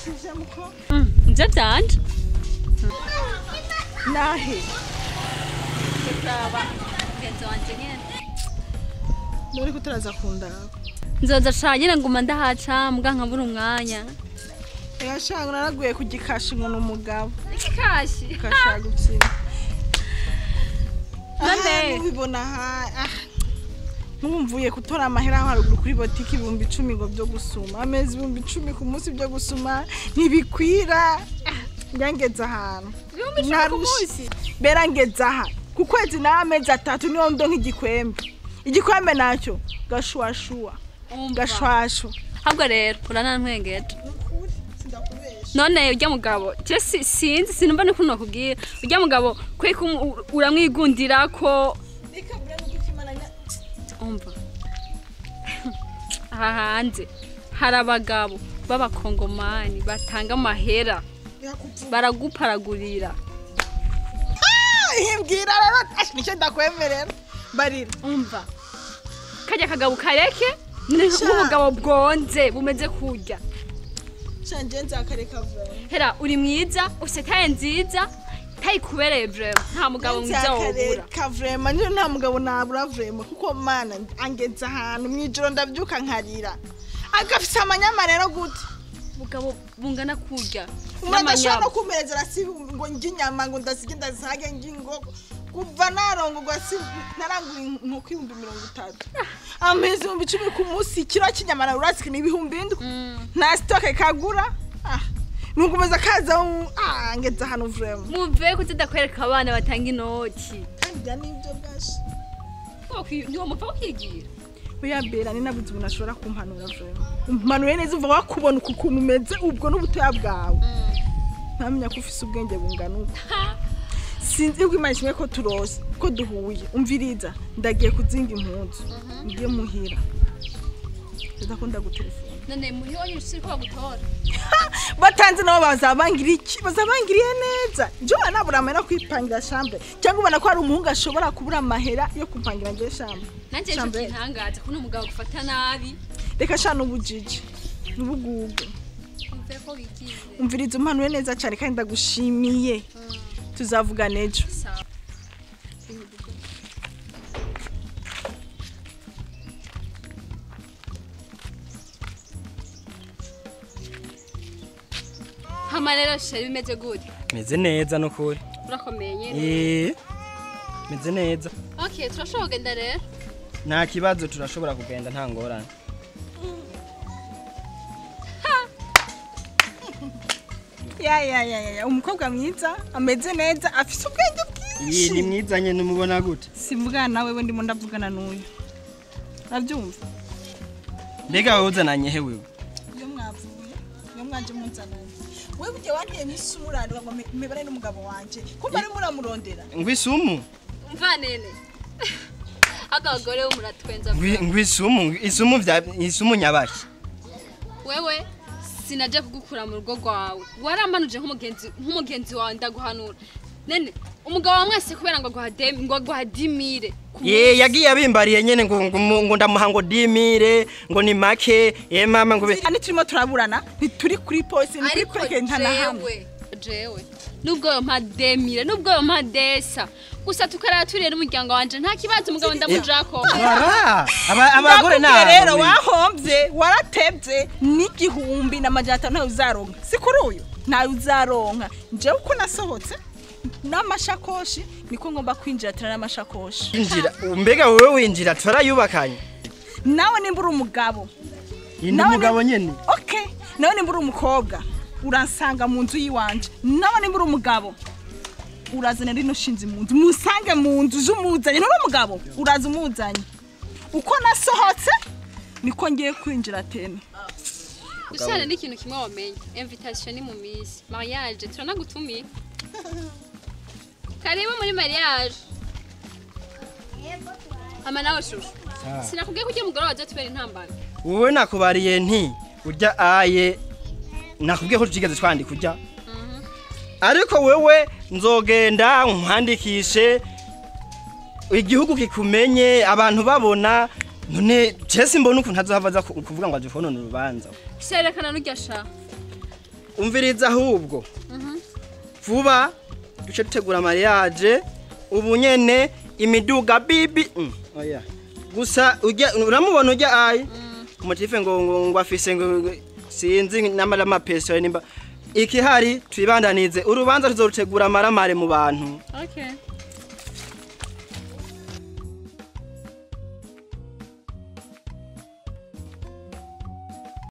Ndakuramukije muko. Nje byanje. Nahe. Kuraba mugenzi wanje nyene. Muri kuturaza kundaba. Nzoza sha nyene nguma ndahaca mbwa nkabura umwanya. Ega sha naraguye kugikasha ngo numugabo. Igikashi. Kasha gukina. None ubibona ha. Numvuye gutora amahera aho haruguru kuri botiki 10,000 ngo byo gusuma. Amezi 10,000 ku munsi byo gusuma ntibikwira. Ngangeza ahantu. Narushe. Berangeza aha. Ku kwezi n'amezi 3 niyo ndo nk'igikwembe. Igikwembe nacyo gashwashua. Gashwashu. Habwo rero uranantwengeje. None ujya mugabo je sinzi sinumva n'ukuntu nakubwira. Ujya mugabo kweka uramwigundira ko umva. Aha hanze hari abagabo b'abakongomani batanga amahera baraguparagurira. Imbwira rero nicyo ndakwemerera barira. Umva kajya kagabo kareke n'ubugabo bwonze bumeze kurya. Shanje nzakareka vuba. Hera uri mwiza ufite taye nziza tayikubereye vraiment nta mugabo mwiza wobura. Ka vraiment nje nta mugabo nabura vraiment kuko mana angeza ahantu mwijoro ndabyuka nkarira. Agafise amanyama rero gute? Mugabo bungana kurya. N'amanyama. Kumerezera si ngo nginyama ngo ndasige ndazage ngingo kuva narongogwa si narangura inkoko 30,000. Amezi 10,000 ku munsi kiro kinyama na urasike ni 7,000. Nta stock kagura. Nugumeza kaza ngeza hano vraiment. Muve kutidakwereka abana batanga inoti. Kandi nibyo bwashi. Niwo mupfa ukigira. Oya bera ni nabuze umuntu ashobora kumpanura vraiment. Umpanure neza uva wakubona ukuntu umeze ubwo n'ubutoya bwawe. Ntamenya ko ufise ubwenge bungana uko. Sinzi uko Imana ishimwe ko turose ko duhuye. Umviriza ndagiye kuzinga impunzu. Ngiye muhira. Ndakunda gutelefona. None muhi wanyu usiri ko bagutora. Batanze nabo bazabangira iki? Bazabangiriye neza. Nje nabura amahera kwipangira chambre. Cyangwa ubona ko ari umuhungu ashobora kubura amahera yo kupangira nge chambre. Nanje cyo kintangaza kuno umugabo gufata nabi. Reka sha n'ubujiji. N'ubugugu. Umve ko bigize. Umviriza umpanure neza cyane kandi ndagushimiye. Tuzavugana ejo. Hama rero sheri bimeze gute? Meze neza nukuri. Urakomeye nyene. Meze neza. Okay, turashobora kugenda rero. Nta kibazo turashobora kugenda nta ngorane. Ya umukobwa mwiza ameze neza afise ubwenge bwinshi. Ni mwiza nyene umubona gute? Simvugana nawe we ndimo ndavugana n'uyu. Nabyumva. Mbega wowe uzananye he wewe? Iyo mwavuye, iyo mwaje munzananye. Wewe ujye wantiye misumurano ngo mebare n'umugabo wanje. Kumba ari muramurondera. Ngwisumu? Umva nene. Agagore wo muratwenza. Ngwisumu, isumu vya isumu nyabaki. Wewe sinaje kugukura mu rugo rwawe. Waramanuje nk'umugenzi wawe ndaguhanura. Nene umugabo wa mwese kubera ngo aguha ngo aguha 10,000. Ye yagiye abimbariye nyene ngo ndamuha ngo 10,000 ngo ni make ye mama ngo ani turimo turaburana ntituri kuri polisi ni kuri kenta na hamwe. Jewe nubwo yo mpa 10,000 nubwo yo mpa desa gusa tukarara turiye n'umuryango wanje nta kibazo umugabo ndamujako. Abagore na rero wahombye waratebye n'1,500 ntayo uzaronka. Si kuri uyu ntayo uzaronka. Nje uko nasohotse n'amashakoshi niko ngomba kwinjira tara n'amashakoshi. Injira mbega wewe winjira twarayubakanye. Nawe nimba uri umugabo. Ni umugabo nyene. Okay, nawe nimba uri umukobwa uransanga mu nzu yiwanje. Nawe nimba uri umugabo urazana rino shinzi mu nzu musange mu nzu zumuzanye nuri umugabo uraza umuzanye. Uko nasohotse niko ngiye kwinjira tena. Gusa n'ikintu kimwe wamenye invitation ni mu minsi mariage turanagutumiye. Karibu muri mariage. Ama nawe shushu. Sinakubwiye ko ujya mugoro waje tubera intambara. Wowe nakubariye nti urya aye nakubwiye ko tutigeze twandika urya. Ariko wewe nzogenda nkwandikishe igihugu kikumenye abantu babona none je simbona ukuntu azohava aza kuvuga ngo aje konona urubanza. Serekana n'urya sha. Umviriza ahubwo. Vuba duce dutegura mariage ubu nyene imiduga bibi. Oya. Gusa ujya uramubona ujya ayi. Umutife ngo afise ngo sinzi namara amapeso nimba ikihari twibandanize urubanza tuzorutegura maramare mu bantu. Okay.